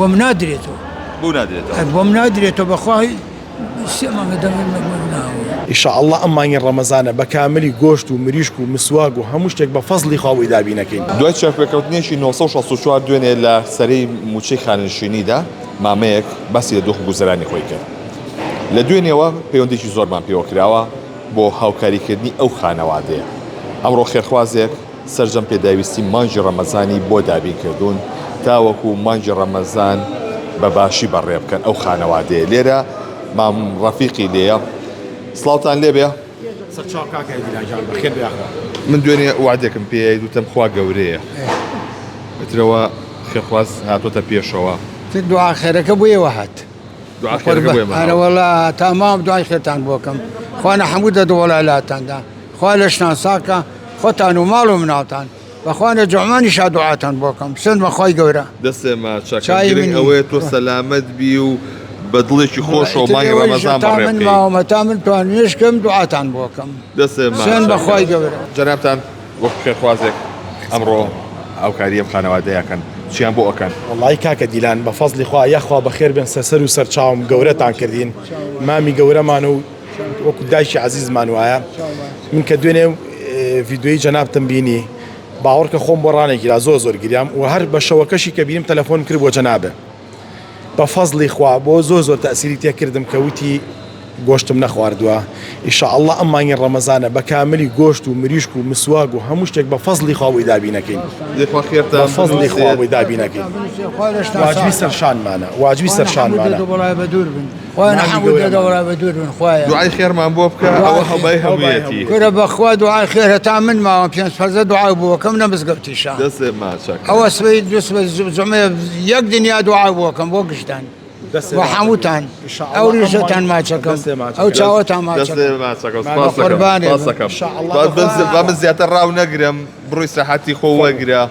بۆم نادرێتەوە. بۆ نادرێتەوە؟ هەر بۆم نادرێتەوە بەخوا سێ مانگە دەمم ناوە. ئیشاڵڵا ئەم مانگی ڕەمەزانە بە کاملی گۆشت و مریشک و مسواک و هەموو شتێک بە فەزڵی خوا بۆی دابینەکەین. دوای چاوپێکەوتنێکی 964 دوێنێ لە سەرەی مووچەی خانەنشینیدا مامەیەک باسی لە دۆخ و گوزەرانی خۆی کرد. لە دوێنێوە پەیوەندیی زۆرمان پێوە کراوە بۆ هاوکاریکردنی ئەو خانەوادەیە. ئەمڕۆ خێرخوازێک سەرجەم پێداویستی مانگی ڕەمەزانی بۆ دابین کردوون تاوەکو مانگی ڕەمەزان بە باشی بەڕێ بکەن ئەو خانەوادەیە لێرە مام ڕەفیقی لێیە سڵاوتان لێبێ. سەرچاو کاکە ئیدرا گیان بەخێر بێ یاخوا. من دوێنێ وەعدێکم پێیای دوتم خوا گەورەیە ئیترەوە خێرخواز هاتۆتە پێشەوە. تر دوعا خێرەکە بۆ ئێوە هات. دوعا خێرەکە بۆ ئێمە هات. ئەرەوەڵا تا ماوم دوعای خێرتان بۆ کەم خوا نە حەموو دە دووەڵا لاتان دا. خوا لەشتان ساکا خۆتان و ماڵ و مناڵتان بەخوا لە جوعمانیشا دوعاتان بۆ کەم سوێند بە خوای گەورە. دەستێ ماچەکەم چای گرنگ منی. ئەوەیە تۆ سەلامەت بی و بە دڵێکی خۆشەوە ئیتر مانگی ئێوەیش ڕەمەزان تا بەڕێ من بکەی. ماوم هەتا من توان نوێژ کەم دوعاتان بۆ کەم دەستێ سوێند بە ماچەکەم. خوای گەورە. جەنابتان وەک خێرخوازێک ئەمڕۆ هاوکاری ئەم خانەوادەیە ئەکەن چیان بۆ ئەکەن؟ وەڵایی کاکە دیلان بە فەزڵی خوا یاخوا بەخێر بێن سەرسەر و سەرچاوم گەورەتان کردین مامی گەورەمان و وەکو دایکی عەزیزمان وایە من کە دوێنێ ڤیددیوی جەنابتم بینی باوەڕکە خۆم بۆ ڕانێکیرا زۆر زۆر گریام و هەر بە شەوەکەشی کە بینیم تەلەفۆنم کرد بۆ جەنابێ بە فەزڵی خوا بۆ زۆر زۆر تەسیری تێکردم کە وتی گۆشتم نەخواردووە ئیشاءاللە ئەم مانگی ڕەمەزانە بە کاملی گۆشت و مریشک و مسواک و هەموو شتێک بە فەزڵی خوا بۆی دابینەکەین خوا خێرتان بە فەزڵی خوا بنووسێت. بۆی دابینەکەین واجبی سەرشانمانە واجبی سەرشانمانە دوعای خێرمان بۆ بکە ئەوە هەڵبای هەموویەتی. کورە بەخوا دوعای خێر هەتا من ماوم پێنج فەرزە دوعا بۆکەم لە مزگەوتیشا دەستێ ماچەکەم. ئەوە سبەی دو سبەی جومعە یەک دنیا دوعا بۆکەم بۆ گشتان بۆ حەمووتان ئەو ریشەتان ماچەکەم ئەو چاوەتان ماچەکەم دەستێ ماچەکەم سپاس دەکەم قوربانێ سپاس دەکەم با من زیاتر ڕاو نەگرم بڕۆی سەحەتی خۆ وەگرە.